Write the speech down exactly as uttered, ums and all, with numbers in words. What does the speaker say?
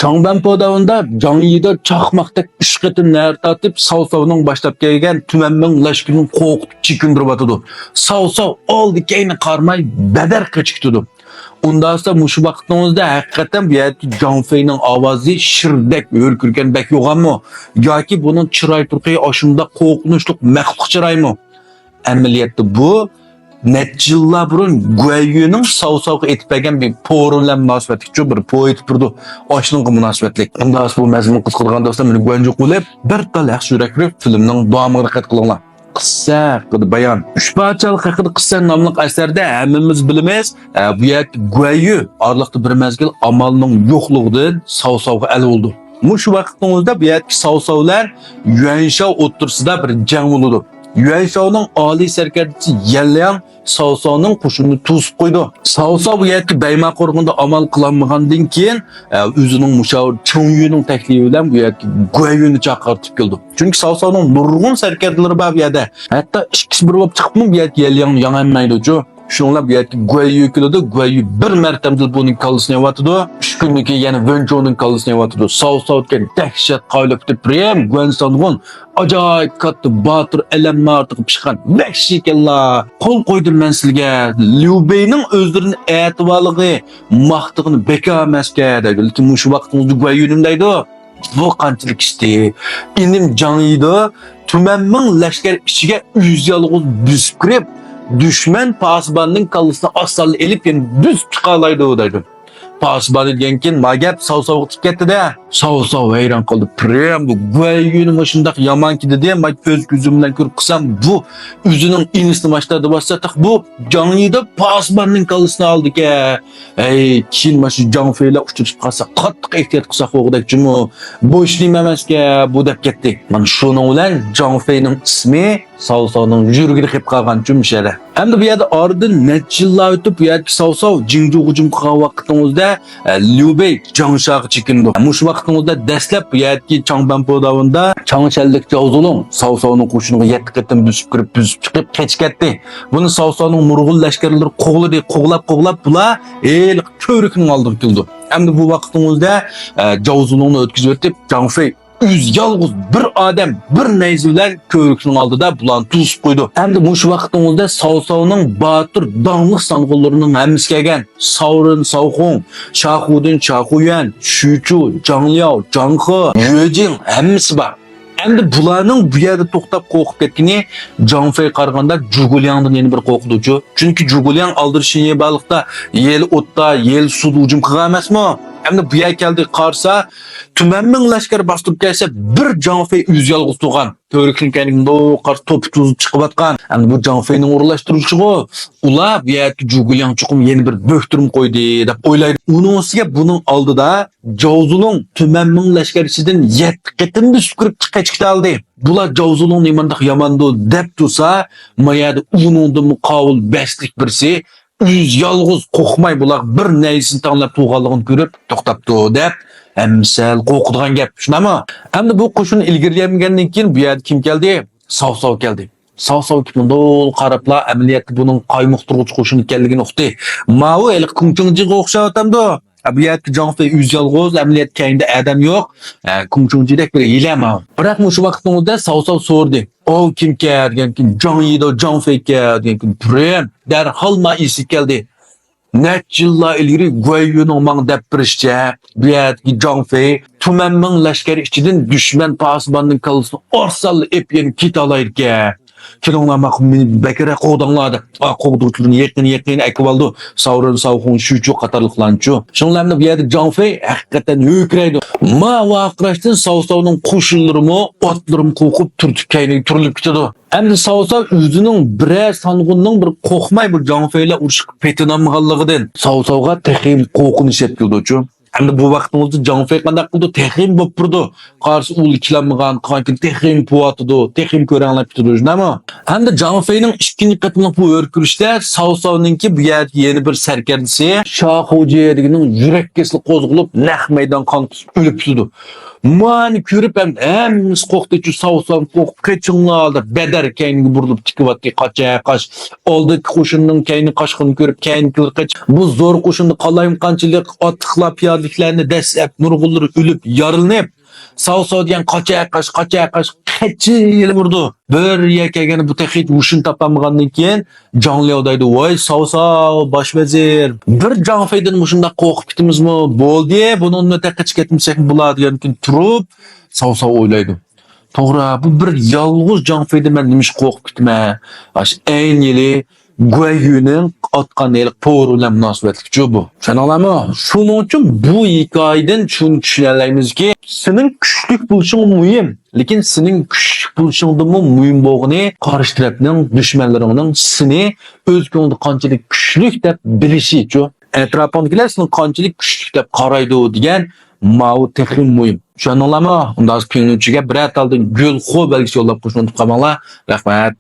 تاڭبەنپو داۋىنىدا جاڭ يىدا چاقماقتەك ئۈچ قېتىم نەرە تارتىپ، ساۋساۋنىڭ باشلاپ كەلگەن تۈمەن مىڭ لەشكىرىنى قورقۇتۇپ چېكىندۈرۈۋاتىدۇ. ساۋساۋ ئالدى كەينى قارىماي بەدەر قېچىپ كېتىدۇ. ئۇنداقتا مۇشۇ ۋاقىتنىڭ ئۆزىدە ھەقىقەتەن بۇ يەردىكى جاڭ فېينىڭ ئاۋازى شىردەك ھۆركىرىگەندەك يوغانمۇ؟ ياكى بۇنىڭ چىراي تۇرقى ئاشۇنداق قورقۇنچلۇق مەخلۇق چىرايمۇ؟ ئەمەلىيەتتە بۇ نەچچە يىللار بۇرۇن گۇەييۈنىڭ ساۋساۋغا ئېتىپ بەرگەن بىر پورى بىلەن مۇناسىۋەتلىكچۇ، بىر پو ئېتىپ بېرىدۇ، ئاشۇنىڭغا مۇناسىۋەتلىك. ئۇنداق بۇ مەزمۇن قىزىقىدىغان دوستلار، مېنى گۇەنجۇ قىلىپ، بىر تال ياخشى يۈرەك بېرىپ، فىلىمنىڭ داۋامىغا دىققەت قىلىڭلار. قىسسە ھەققىدە بايان. ئۈچ پادىشاھلىق ھەققىدە قىسسە ناملىق ئەسەردە ھەممىمىز بىلىمىز، ئە، بۇ يەردىكى گۇەييۈ ئارىلىقتا بىر مەزگىل ئامالنىڭ يوقلۇقىدىن ساۋساۋغا ئەل بولىدۇ. مۇشۇ ۋاقىتنىڭ ئۆزىدە بۇ يەردىكى ساۋساۋلار يۈەنشاۋ ئوتتۇرىسىدا بىر جەڭ بولىدۇ. يۈەنشاۋنىڭ ئالىي سەركەردىسى يەنلياڭ ساۋساۋنىڭ قوشۇنىنى توسۇپ قويىدۇ. ساۋساۋ بۇ يەردىكى بەيما قورغىنىدا ئامال قىلالمىغاندىن كېيىن، ئە، ئۆزىنىڭ مۇشاۋىرى چېڭ يۈنىڭ تەكلىپى بىلەن بۇ يەردىكى گۇەييۈنى چاقىرتىپ كېلىدۇ. چۈنكى ساۋساۋنىڭ نۇرغۇن سەركەردىلىرى بار بۇ يەردە. ھەتتا ئىككىسى بىر بولۇپ چىقىپمۇ بۇ يەردىكى يەنلياڭنى ياڭ ھەممەيدۇچۇ. شۇنىڭ بىلەن بۇ يەردىكى گۇەييۈ كېلىدۇ. گۇەييۈ بىر مەرتەمدىلا بۇنىڭ كاللىسىنى يەۋاتىدۇ. ئۈچ كۈندىن كېيىن يەنە ۋېنچۇنىڭ كاللىسىنى يەۋاتىدۇ. ساۋساۋ دېگەن دەھشەت قايىل ئۆكتە پرېم گۇەن سانغۇن ئاجايىپ كاتتا باتۇر، ئەلەمنىڭ ئارتىغا پىشقان ۋەھشىي ئىكەنلا. قول قويدۇم مەن سىلىگە. ليۇ بېينىڭ ئۆزلىرىنى ئەتىۋالىغى ماختىغىنى بىكار ئەمەسكەن دەيدۇ. لېكىن مۇشۇ ۋاقىتنىڭ ئۆزىدە گۇەييۈ نېمە دەيدۇ؟ بۇ قانچىلىك ئىشتى؟ ئىنىم جاڭ يىدو تۈمەن مىڭ لەشكەر ئىچىگە ئۆزى يالغۇز بۆسۈپ كىرىپ، دۈشمەن پاسىباننىڭ كاللىسىنى ئاسانلا ئېلىپ، يەنە بۆسۈپ چىقالايدۇ دەيدۇ. پاسىبان دېگەنكىن ما گەپ ساۋساۋغا تېگىپ كەتتى-دە. ساۋساۋ ھەيران قالدى. پرېم بۇ گۇەييۈنى مۇشۇنداق يامان كىدى دېمەي، ئۆز كۆزۈم بىلەن كۆرۈپ قىلسام، بۇ ئۆزىنىڭ ئىنىسىنى ماشتا دېۋاتسا، تېخى بۇ جاڭ يىدو پاسىباننىڭ كاللىسىنى ئالدىكەن. ھەي، كېيىن مانا شۇ جاڭ فېيلار ئۇچرىشىپ قالسا، قاتتىق ئېھتىيات قىلساق بولغۇدەك جۇمۇ. بوش نېمە ئەمەسكەن بۇ دەپ كەتتى. مانا شۇنىڭ بىلەن جاڭ فېينىڭ ئىسمى ساۋساۋنىڭ يۈرىكىدە قېلىپ قالغان جۇمۇ شەدە. ئەمدى بۇ يەردە ئارىدىن نەچچە يىللار ئۆتۈپ، بۇ يەردىكى ساۋساۋ جىڭجۇغا ھۇجۇم قىلغان ۋاقىتنىڭ ئۆزىدە، ئە، ليۇ بېي جاڭشاغا چېكىنىدۇ. مۇشۇ ۋاقىتنىڭ ئۆزىدە دەسلەپ بۇ يەردىكى چاڭبەنپو داۋىنىدا چاڭشەنلىك جاۋزۇلۇڭ ساۋساۋنىڭ قوشۇنىغا يەتتە قېتىم بۆسۈپ كىرىپ، بۆسۈپ چىقىپ قېچىپ كەتتى. بۇنى ساۋساۋنىڭ نۇرغۇن لەشكەرلىرى قوغلىدى، قوغلاپ، قوغلاپ، بۇلار ھېلىقى كۆۋرۈكنىڭ ئالدىغا كېلىدۇ. ئەمدى بۇ ۋاقىتنىڭ ئۆزىدە، ئە، جاۋزۇلۇڭنى ئۆتكۈزۈۋېتىپ، جاڭ فېي ئۆزى يالغۇز بىر ئادەم، بىر نەيزە بىلەن كۆۋرۈكنىڭ ئالدىدا بۇلارنى توسۇپ قويىدۇ. ئەمدى مۇشۇ ۋاقىتنىڭ ئۆزىدە ساۋساۋنىڭ باتۇر، داڭلىق سانغۇنلىرىنىڭ ھەممىسى كەلگەن. ساۋرېن، ساۋخۇڭ، شاخۇدىن، شاخۇيۈەن، شۈچۇ، جاڭلياۋ، جاڭخې، يۆجىڭ ھەممىسى بار. ئەمدى بۇلارنىڭ بۇ يەردە توختاپ قورقۇپ كەتكىنى جاڭ فېيگە قارىغاندا جۇگۇلياڭدىن يەنە بىر قورقىدۇچۇ. چۈنكى جۇگۇلياڭ ئالدىرىشىنى بارلىقتا يېلى ئوتتا، يېلى سۇدا ھۇجۇم قىلغان ئەمەسمۇ؟ ئەمدى بۇ يەرگە كەلدى، قارىسا، تۈمەن مىڭ لەشكەر باستۇرۇپ كەلسە، بىر جاڭ فېي ئۆزى يالغۇز تۇرغان. كۆۋرۈكنىڭ كەينىدە قارىسا توپا توزۇپ چىقىۋاتقان. ئەمدى بۇ جاڭ فېينىڭ ئورۇنلاشتۇرۇشىغۇ، ئۇلار بۇ يەردىكى جۇگۇلياڭ چوقۇم يەنە بىر بۆكتۈرۈم قويدى دەپ ئويلايدۇ. ئۇنىڭ ئۈستىگە بۇنىڭ ئالدىدا جاۋزۇلۇڭ تۈمەن مىڭ لەشكەر ئىچىدىن يەتتە قېتىم بۆسۈپ كىرىپ قېچىپ كېتەلدى. بۇلار جاۋزۇلۇڭ نېمانداق ياماندۇ دەپ تۇرسا، ما يەردە ئۇنىڭدىنمۇ قاۋۇل بەستلىك بىرسى ئۆزى يالغۇز قورقماي بۇلارغا بىر نەيزىسىنى تەڭلەپ تۇرغانلىقىنى كۆرۈپ توختاپتۇ دەپ ھەممىسى سەل قورقىدىغان گەپ، شۇنداقمۇ؟ ئەمدى بۇ قوشۇن ئىلگىرىلىيەلمىگەندىن كېيىن بۇ يەردە كىم كەلدى؟ ساۋساۋ كەلدى. ساۋساۋ كېلىپ مۇنداق قاراپلا ئەمەلىيەتتە بۇنىڭ قايمۇقتۇرغۇچى قوشۇن ئىكەنلىكىنى ئۇقتى. ماۋۇ ھېلىقى كۇڭچىڭجىغا ئوخشاۋاتامدۇ؟ ھە، بۇ يەردىكى جاڭ فېي ئۆزى يالغۇز، ئەمەلىيەتتە كەينىدە ئادەم يوق. ھە، كۇڭچىڭجىدەك بىر ھىيلە ماۋۇ. بىراق مۇشۇ ۋاقىتنىڭ ئۆزىدە ساۋساۋ سورىدى. ئاۋۇ كىمكەن دېگەنكىن، جاڭ يىدو، جاڭ فېيكەن دېگەنكىن، پرېم دەرھال ما ئېسىگە كەلدى. نەچچە يىللار ئىلگىرى گۇەييۈنىڭ ماڭا دەپ بېرىشىچە، بۇ يەردىكى جاڭ فېي تۈمەن مىڭ لەشكەر ئىچىدىن دۈشمەن پاسىباننىڭ كاللىسىنى ئارسانلا ئېلىپ يەنە كېتەلەيدىكەن. كېلىڭلار، ماقۇل، مېنى بەكرەك قوغداڭلار دەپ، ئا، قوغدىغۇچىلىرىنى يېقىن، يېقىن ئەكىۋالىدۇ. ساۋرېن، ساۋخۇڭ، شۈچۇ قاتارلىقلارنىچۇ. شۇنىڭ بىلەن بۇ يەردە جاڭ فېي ھەقىقەتەن ھۆركىرەيدۇ. ما ۋارقىراشتىن ساۋساۋنىڭ قوشۇنلىرىمۇ، ئاتلىرىمۇ قورقۇپ تۈرتۈپ كەينىگە تۈرۈلۈپ كېتىدۇ. ئەمدى ساۋساۋ ئۆزىنىڭ بىرەر سانغۇننىڭ بىر قورقماي بۇ جاڭ فېي بىلەن ئۇرۇشقا پېتىنالمىغانلىقىدىن ساۋساۋغا تېخىمۇ قورقۇنچ يەتكۈزىدۇچۇ. ئەمدى بۇ ۋاقىتنىڭ ئۆزىدە جاڭ فېي قانداق قىلىدۇ؟ تېخىمۇ بوپتۇرىدۇ. قارىسا ئۇ كېلەلمىگەن، قالغان تېخىمۇ پۇۋاتىدۇ، تېخىمۇ كۆرەڭلەپ كېتىدۇ، شۇنداقمۇ؟ ئەمدى جاڭ فېينىڭ ئىككىنچى قېتىملىق بۇ ھۆركىرىشىدە ساۋساۋنىڭكى بۇ يەردىكى يەنە بىر سەركەردىسى شاخۇجيې دېگىنىڭ يۈرەك كېسىلى قوزغىلىپ، نەق مەيدان قان قۇسۇپ ئۆلۈپ كېتىدۇ. مانى كۆرۈپ ھەم-، ھەممىسى قورقتىچۇ، ساۋساۋ قورقۇپ، «قېچىڭلار» دەپ، بەدەر كەينىگە بۇرۇلۇپ تىكىۋاتتى، «قاچە، قاچ.» ئالدىدىكى قوشۇننىڭ كەينىگە قاچقىنىنى كۆرۈپ، كەينىدىكىلەر قېچىپ، بۇ زور قوشۇندا قالايمىقانچىلىق، ئاتلىقلار پىيادە ئەسكەرلەرنى دەسلەپ نۇرغۇنلىرى ئۆلۈپ، يارىلىنىپ، ساۋ ساۋ دېگەن قاچا قاچ، قاچا قاچ، قەچچە يېلىپ ئۇرىدۇ. بىر يەر كەلگەندە بۇ تېخى ھوشىنى تاپالمىغاندىن كېيىن جاڭ لياۋ دەيدۇ، ۋاي ساۋ ساۋ، باش ۋەزىر، بىر جاڭ فېيدىن مۇشۇنداق قورقۇپ كېتىمىزمۇ؟ بولدى، بۇنىڭدىن ئۆتە قېچىپ كەتمىسەكمۇ بولار دېگەندىن كېيىن تۇرۇپ، ساۋ ساۋ ئويلايدۇ. توغرا، بۇ بىر يالغۇز جاڭ فېيدىن مەن نېمىشقا قورقۇپ كېتىمەن؟ ئاشۇ ئەينى يىلى گۇەييۈنىڭ ئاتقان ھېلىقى پورى بىلەن مۇناسىۋەتلىكچۇ بۇ. چۈشەنىڭلارمۇ؟ شۇنىڭ ئۈچۈن بۇ ھېكايىدىن شۇنى چۈشىنەلەيمىزكى، سېنىڭ كۈچلۈك بولۇشۇڭ مۇھىم، لېكىن سېنىڭ كۈچلۈك بولۇشۇڭدىنمۇ مۇھىم بولغىنى قارشى تەرەپنىڭ، دۈشمەنلىرىڭنىڭ سېنى ئۆز كۆڭلىدە قانچىلىك كۈچلۈك دەپ بىلىشىچۇ. ئەتراپىڭدىكىلەر سېنى قانچىلىك كۈچلۈك دەپ قارايدۇ دېگەن ماۋۇ تېخى مۇھىم. چۈشەندىڭلارمۇ؟ ئۇنداق پىڭلۈنچۈگە بىرەر تالدىن گۈل خو بەلگىسى يوللاپ قويۇشنى ئۇنتۇپ قالماڭلار. رەھمەت.